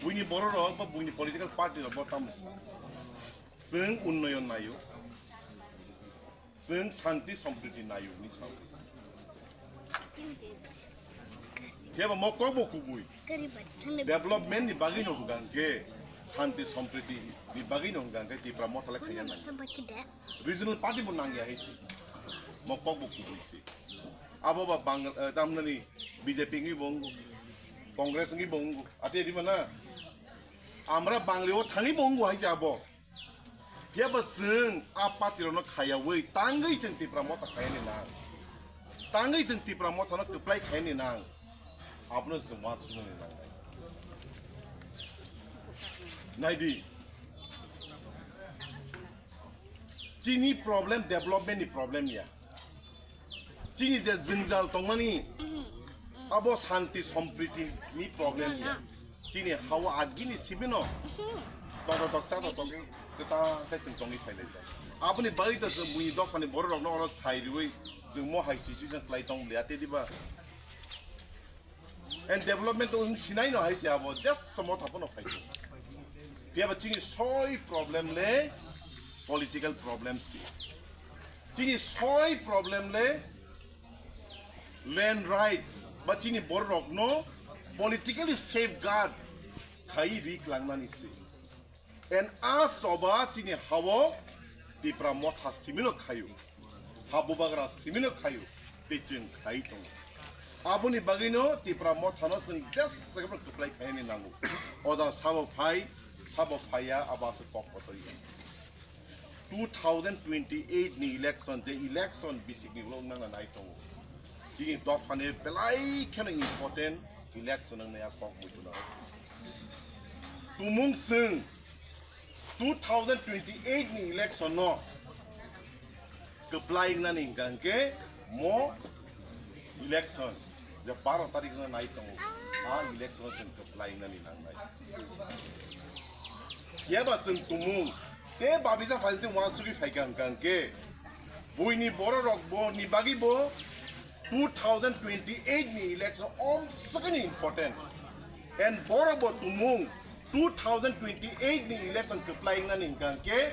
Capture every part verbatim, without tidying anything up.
Buini bororok ba buini political party rok bo tamo se. Chwng unnoyon nayo. Chwng santi sompriti nayo ni sao. Phiya ba mo kok bo kubui. Development ni bagwi no hwnkha hwnkhe santi sompriti ni bagwi no hwnkha hwnkhe Tipra motha le khaiya nang. Regional party bo nangya hai se. Mo kok bo kubui se. Abo ba Bang-, eh, tamnani B J P wngwi bo wngo, Congress wngwi bo wngo, ate rima na? Amra Bangli o thangwi bo wngo hai se abo. Phiya ba chwng a party rokno khayawi tangwi chwng Tipra motha khaini nang. Tangwi chwng Tipra mothano kwplai khaini nang. Abono chwng ma chumani nang. Naidi. Chini problem development ni problem ya. Chini je jwngjal tongmani, abo santi sompriti ni problem ya. Chini hawa agini sibino. Tokto toksa to tokni kesa khe chwng tongwi phailai. Aboni bagwi to chwng buini dophani borok rokno oro thai riwi chwng mo hai situation khlai tong liya te diba. And development to wng sinai no hai se abo just samo thapo no phai. Phiya ba chini soi problem le political problem si. Chini soi problem le land right ba chini borok no politically safeguard khai ri klangnani si. And a choba chini hao Tipra motha simino khayu. Ha bubagra simino khayu. Tei chwng khai tongo. Aboni bagwino Tipra mothano chwng just second kwplai khaini nango. Oda sabo phai, sabo phaiya, abo ase kok kotori. Two thousand twenty-eight ni election, je election bisik ni ulo nangna nai tongo. Chini dophani belai kheno important election nang naya kok muitu na. Tumung chwng two thousand twenty-eight ni election no kwplai nani hwnkha hwnkhe mo election je baro tarik no nai tongo, a election chwng kwplai nani nangnai. Phiya ba chwng tumung te babisa phaising uansugwi phaikha hwnkha hwnkhe buini bororok bo ni bagwi bo two thousand twenty-eight ni election omswkani important. And borok bo tumung two thousand twenty-eight ni election kwplai wngnani hwnkha hwnkhe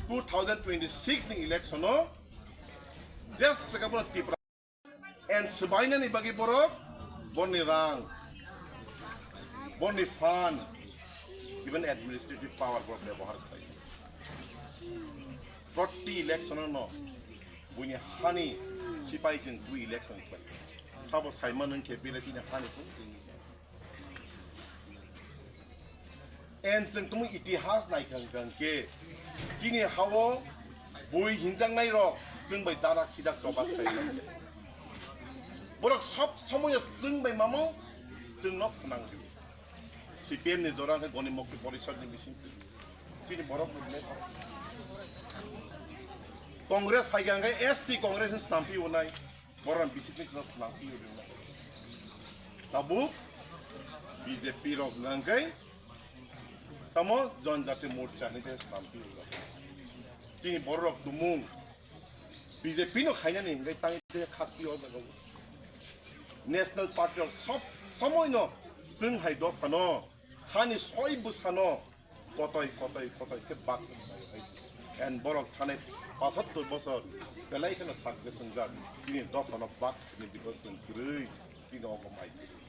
two thousand twenty-six ni election o just swkang bono Tipra and swbainani bagwi borok borni rang, borni fund, even administrative power borok bebohar khlai. Proti election no buini hani sipai chwng twi election khlai. Sabo saimano hwnkhe bile chini hani phung. And chwng tongmung itihas naikha hwnkha hwnkhe chini hao bui hinjaknai rok chwng bai darak sidak choba khlai. Borok sob somoyo chwng bai mamo chwngno phwnang di. C P M ni jora hwnkhe Goni Mukti Porishad ni bising chini borok ni le Congress phaikha hwnkhe S T Congress ni snampi unai. Borok bisik ni chwng khna phiyo rwna. Tabuk B J P rok nangkai tamo Janjati Morcha ni de stampi rwna. Chini borok tumung B J P no khainani hingkai tang de khak phiyo jaga. National Party rok sob somoi no chwng hai dophano hani soi bwsano Kotoi, kotoi, kotoi khe bak hai se. And borok thani pachattor bosor belai kheno success wngjak. Chini dophano bak sini because chwng kwrwi chini ogo mai kwrwi.